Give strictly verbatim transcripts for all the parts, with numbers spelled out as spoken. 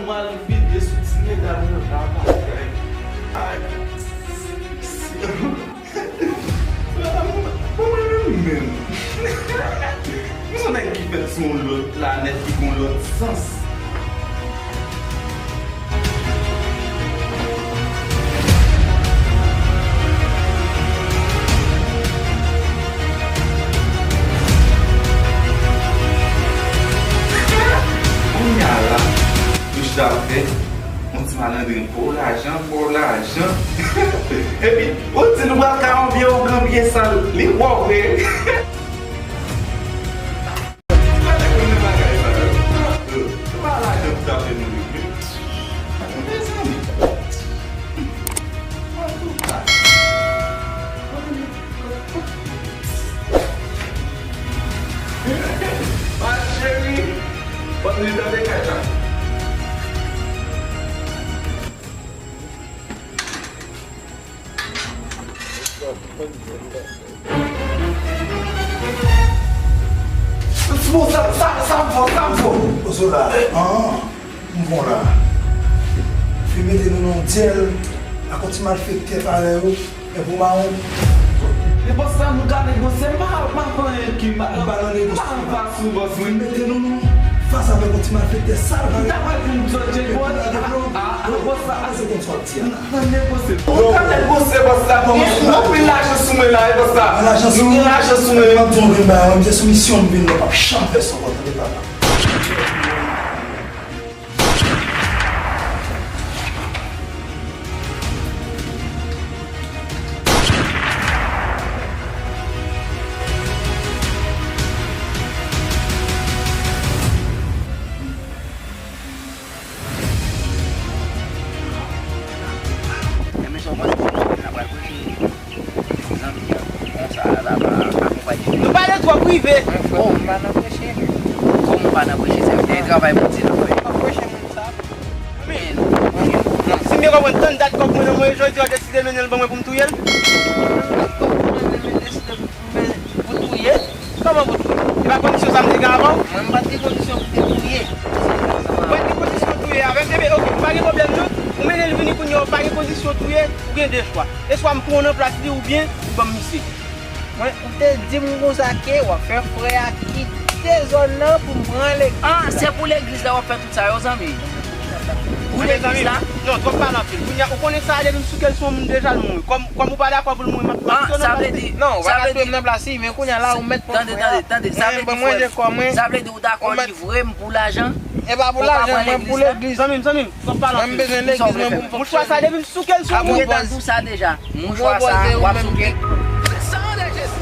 M al vide sou ti medam yo la bagay. Ay. Mwen menm menm. M se yon nèg ki fèt sou yon lòt planèt, ki gen yon lòt sans. Kounye a la, nou chita ap fè yon ti malandren, fò w lajan, fò w lajan. Epi, ou di nou pral ka yon vye ougan byen sal, li wè w vre. Ou pa te konn nan bagay sa yo. Se pa lajan pou ta fè nou regle. Mezanmi. Antouka. Ma chérie, bon, nou tande kay la. Bon, sa, sa, sa m fò, sa m fò. Ozola, an, m bon la. Fi mete nou nan dyèl, ak yon ti malfektè parèy ou, e pou mawon. E bòs sa, nou ka negosye, m pa, m pa fè anyen ki mal. Ou pa nan negosye. M pa sou bòs, wi. Mete nou nan fas avèk yon ti malfektè sal parèy ou. Ki ta pral vin dòdje bòs. A, a, a, bòs sa, a, se konn sa w ap di a. Nan negosye. Ou ka negosye, bòs la. Gen anpil lajan sou mwen la, wi, bòs la. Gen lajan sou mwen. Gen lajan sou mwen. M ap di w anpil bagay, mwen, m se sou misyon m vin la, m p ap janm fè sa ankò, tande papa. Men sa w panse, se mwen la pral preche. Zanmi an, konsa la, pa akonpaye. Nou pale twò prive. Mwen, frè, m pa nan preche. Kòman w pa nan preche? Se yon travay Bondye n ap fè. M ap preche moun sa. Men, si m byen konprann, tann dat kòb mwen nan mwen, jodi a w deside mennen l ban mwen pou m touye l? Tann dat kòb mwen nan men, deside pou Men pou touye? Kòman pou touye? E pa kondisyon sa m te gen avè w? Mwen, m pa t gen kondisyon pou te touye. Mwen te kondisyon touye avè m, ebyen, oke, pa gen pwoblèm non. Ou mennen l vini kounye a, ou pa gen kondisyon touye, ou gen de chwa. E swa m pran w nan plas li oubyen ou ban m misye. Mwen, ou te di m konsa ke w ap fè frè a kite zòn nan pou m pran legliz la. Ah, se pou legliz la w ap fè tout sa yo, zanmi? Pou legliz la? Non, twòp pale anpil. Kounye a, ou konnen sa, depi m sou kè l se yon moun deja l mouri. Kòm, kòm ou pa dakò pou l mouri, m ap, m ap kite w nan plas li. Non, ou pa ka touye m nan plas li, men kounye a la, ou mèt pran frè a. Tande, tande, tande. Sa vle di, tande, sa vle di ou dakò livre m pou lajan? E pa pou lajan, mwen pou legliz la. Zanmi m, zanmi m, twòp pale anpil. Mwen, m bezwen legliz mwen pou m fonksyone. Mouchwa sa, depi m sou kè l se yon moun. Mouchwa sa, w ap sou kè. San de Jezi.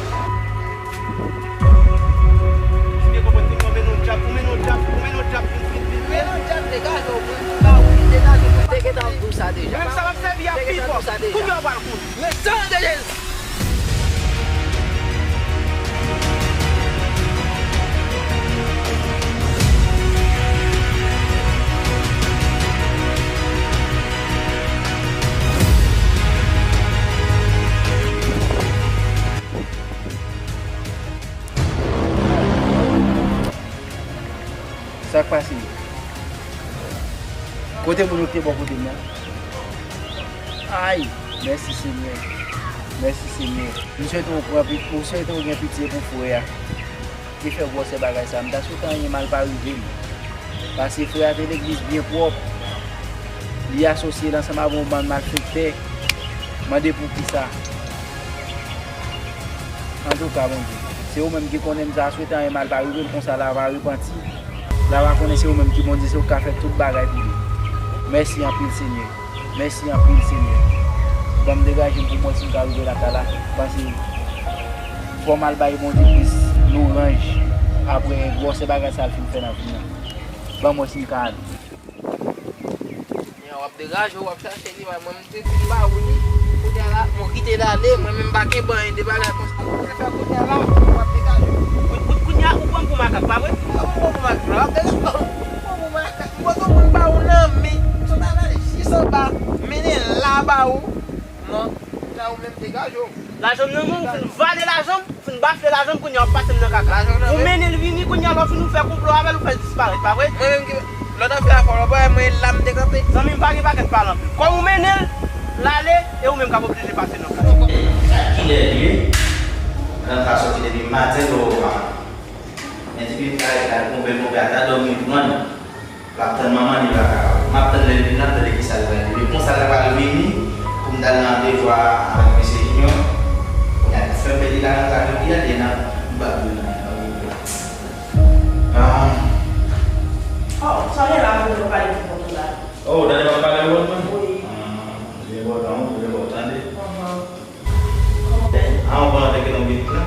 Si byen konprann, ou mennen yon djab, ou mennen yon djab, ou mennen yon djab vin, vin, vin, vin. Mennen yon djab, degaje w, mwen, mwen ba ou li, degaje w. Te gentan di w sa deja. Menm sa w ap sèvi a pi fò. Kounye a w pral kouri. Le sang de Jésus. Sa k pase? Kote moun yo ki te bò kote m nan? Ay, mèsi Senyè. Mèsi Senyè. M swete w pran pi-, m swete w gen pitye pou frè a ki fè gwosè bagay sa. M ta swete anyen mal pa rive l. Paske frè a te legliz byen pwòp. Li asosye l ansanm avè yon bann malfektè. Mande poukisa. Antouka, Bondye, se ou menm ki konnen, m ta swete anyen mal pa rive l, konsa l a va repanti. L a va konnen se ou menm ki Bondye, se ou ki ka fè tout bagay pou li. Mèsi anpil, Senyè. Mèsi anpil, Senyè. Ban m degaje m pou m wè si m ka rive lakay la. Paske fò m al bay Bondye plis lwanj apre gwosè bagay sa l fin fè nan vi m nan. Ban m wè si m ka ale. Kounye a w ap degaje w, w ap chache li, mwen, m te fin ba ou li. Kounye a la, mwen kite l ale, mwen menm m pa gen anyen de bagay konsa. Ou te fè kounye a la, w ap degaje w. Kou-, kou-, kounye a, ou pran m pou makak, pa vre? Ou pran m pou makak, la, w ap degaje w. Ou pran m pou makak. Mwen, mwen ba ou nan men, m sot al jis anba, mennen la ba ou. Non, la ou menm degaje w. Lajan m nan men w, ou fin vale lajan m, ou fin bafle lajan m, kounye a w ap pase m nan kaka. Ou mennen l vini, kounye a lè w fin ou fè konplo avè l, ou fè l disparèt, pa vre? Mwen menm ki, Pandan fè afè w la, w pa wè mwen la m te kanpe? Zanmi m, pa gen pakèt pale anpil. Kòm ou mennen l, l ale, e ou menm k ap oblije pase nan plas. Sa kilè l ye? Nan ka soti depi maten, lè w pa. Men ti pitit la ret la, l konpe, konpe, ata dòmi pran l. L ap tann manman li pa ka. M ap tann lè l vin, l ap tande kisa l pral di. Men konsa l pral vini pou m t al nan devwa avèk mesye Junior. Kounye a, fè m pèdi la nan kado li a, li nan m pa vin nan. Ah. Oh, sa gen la pou nou pale pou kontou la. Oh, tande m ap pale pou kontou? Wi. Ah, li enpòtan, wi, li enpòtan, tande. Ahan. Kòman w fè? Ah, ou konnen te gen yon bit la?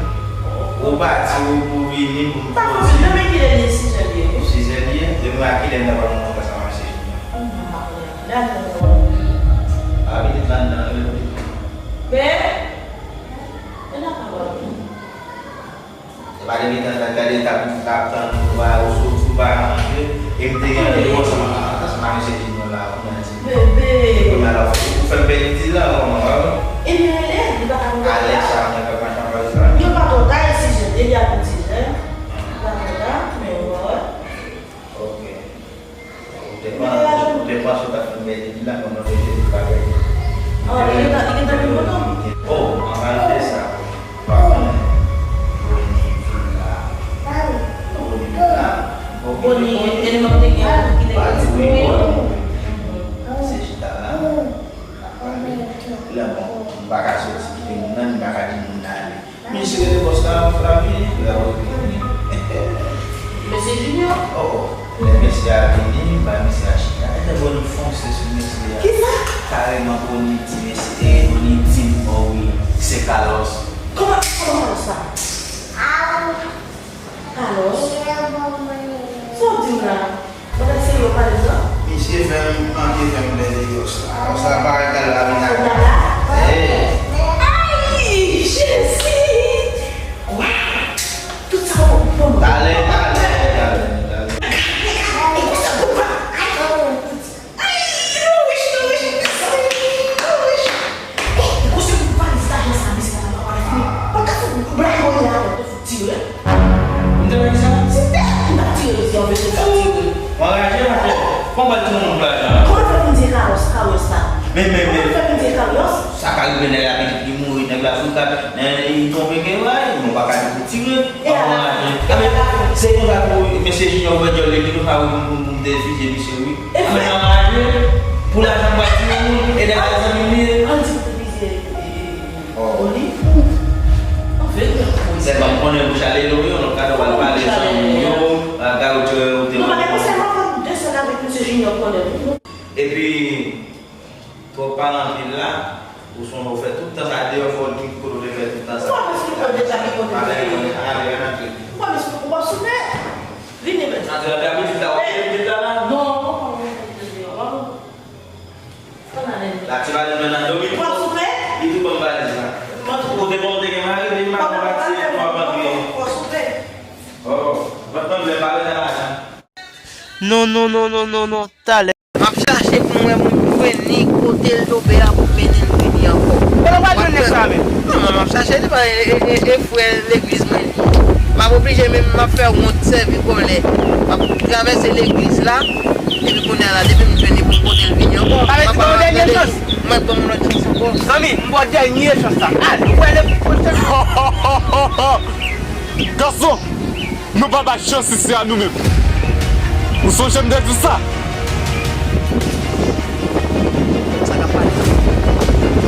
Ou pati, ou, ou vini pou m fè yon ti. Pa fòse, demen kilè li ye, sizè li ye, wi. Sizè li ye, demen a kilè m ta pral nan konfrans avèk mesye Junior? Hum, m pa konnen. Lè a li nan konfrans. Ah, pitit la anndan, rele pitit la. Men, men nan pawòl. E pa depi tan sa gade l t ap, t ap tann ou pa, ou soti, ou pa ka manje. E m te gen randevou ansanm ak, ansanm ak mesye Junior la, pou mwen di. Bebe. E kounye a la, ou fè m pèdi di la, kòman, pa vre? E li rele, li pa ka rele. Alèk sa, mwen, kòman, kòman, kòman. Yo pa twò ta, e sizè, e li ap di, hein? Li pa twò ta, men wè. Ok. Ou te panse, ou te panse w t ap fin pèdi li la, men non, Jezi pa pèdi. Oh, li gentan, li gentan vin kontan. Oh, an palan de sa, ou pa konnen Boni vin la. Boni vin la. Boni, e, e li menm te gen, ki te gen. Pa di wi, Boni. Se chita la. Ap pale. Lè bon, m pa ka soti kite moun nan, m pa ka di moun nan ale. Mesye rele bòs la, Flavi, lè w vini. Mesye Junior? Oh, lè mesye a vini, bay mesye a chita. Etan Boni fonse sou mesye a. Kisa? Kareman Boni di mesye, Boni di m, oh wi, se Carlos. Kòman, kòman Carlos sa? Carlos? Sa w di m la? Bagay serye w pale m nan? Misye fè m manke fè m pèdi yòs la. Kòmsa parèt al la vin ak. Sòlda la? Hey! Ay, Jezi! Waw! Tout sa w pou m. Talè, talè, talè, talè. E konsa pou m pa. Ay! Ay, nou rich, nou rich, mezanmi, nou rich. Ey, e konsa pou valiz lajan sa, mesye, sa pa pral fini. Mwen ka fout blayi mwen la, mwen te fout tire. M te wè sa? Si te, m t ap tire, mesye, an vérité, m t ap tire. Ou anraje, monchè. Kòman w pral tire yon moun pou lajan? Kòman fè pou m di Carlos, Carlos sa? Men, men, men. Kòman fè pou m di Carlos? Sa ka rive nèg la pitit li mouri, nèg la sou kat, men li twonpe gen vay, nou pa ka di pou tire. E ala, e ala. Se konsa pou mesye Junior pran djòl li, ki nou ka wi pou, pou, pou m te fizye misye, wi. E men anraje, pou lajan m pral tire moun, e nèg la zanmi m li ye. Ann di pou te fizye, e, e, e, Boni. An verite, wi. Sèlman m konnen bouch ale lo yo, nou ka pral pale zanmi yo, a, gade ou te, ou te. Nou pa gen konsèy, mwen fè de sèl avèk mesye Junior konnen, wi. Epi, Twòp pale anpil la, ou sonje w fè tout tan sa deyò, fò w di kote w te fè tout tan sa. Ou pa bezwen konnen deja ki kote m te ye. Ou pa bezwen, ou p ap soupe. Vini, men. Antre antre a pitit la, w ap kite pitit la la? Non, non, non, non, non, non. Ann ale. La ti valè mwen nan domi. W ap soupe? Li tou ban m valiz la. Ou te bon, ou te gen mari, li pa konn pati, w ap antre. W ap soupe. Oh, mwen, mwen, mwen, pa bezwen lajan. Non, non, non, non, non, non, talè. M ap chache pou m wè mwen jwenn li kote l tonbe a pou m mennen l vini ankò. Kote w pral jwenn nèg sa menm? Non, non, m ap chache li, e, e, e, e frè legliz mwen li. M ap oblije menm, m ap fè wont sèvi kòlè. M ap travèse legliz la, epi kounye a la, depi m jwenn li pou m pote l vini ankò. Sa vle di ban yon dènye chans? M ap ban yon lòt chans ankò. Zanmi, m ba w dènye chans la. Al, ou wè le pwochèn. Gason! Nou pa bay chans isi a nou menm. Ou sonje m te di w sa? Sa k ap pale.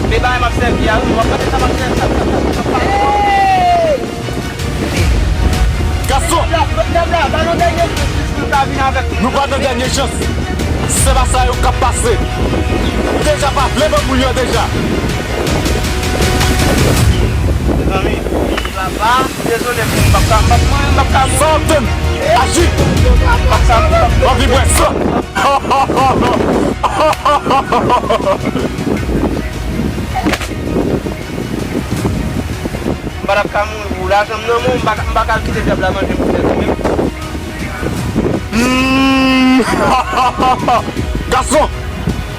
Men bagay m ap sèvi a, wi, w ap gade sa m ap sèvi, sa, sa, sa, sa k ap pale. Gason! Djab la, djab la, ba nou dènye chans, jis pou l ka vin avèk nou. Nou pa nan dènye chans. Se pa sa yo k ap pase. Ou deja pa vle ban moun yo deja. Mezanmi, papa, dezole pou m, m p ap ka, m p ap, mwen, m p ap ka mouri. Sa w tann? Aji! M p ap ka, m p ap. W ap vin bwè san. M pa t ap ka mouri pou lajan m nan men w, m pa ka, m pa ka al kite dyab la manje m pou tèt mwen. Hmm. Gason!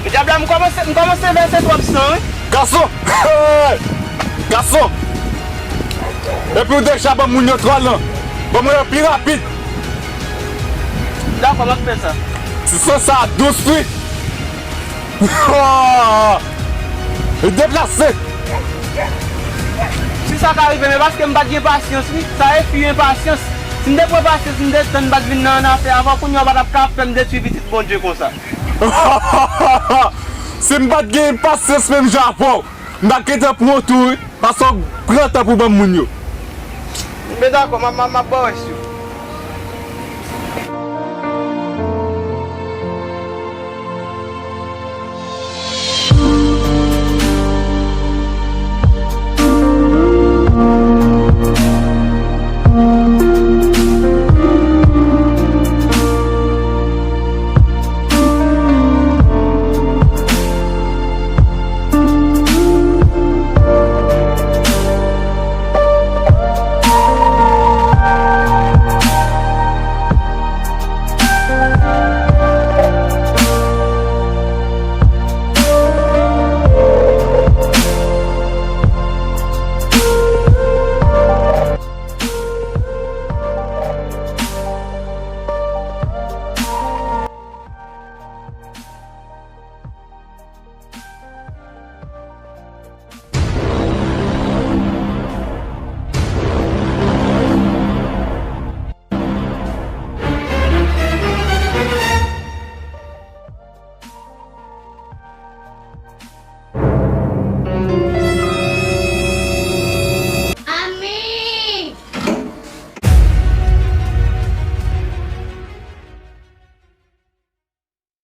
Dyab la, m kòmanse, m kòmanse vèse twòp san, wi. Gason! Hey! Gason! Epi w deja ban moun yo twa lan. Ban mwen yo pi rapid. Dakò, m ap fè sa. San sa dous wi. Li deplase. Si sa ka rive, men paske m pa t gen pasyans wi. Sa e fi enpasyans. Si m te pran pasyans, m te tann m pa t vin nan annafè avan, kounye a w pa t ap ka fè m detwi pitit Bondye konsa. Si m pa t gen pasyans menm jan avè w, m ta gentan pran w tou wi. Paske w pran tan pou ban m moun yo. Men dakò, m ap, m ap, m ap ba w wè si.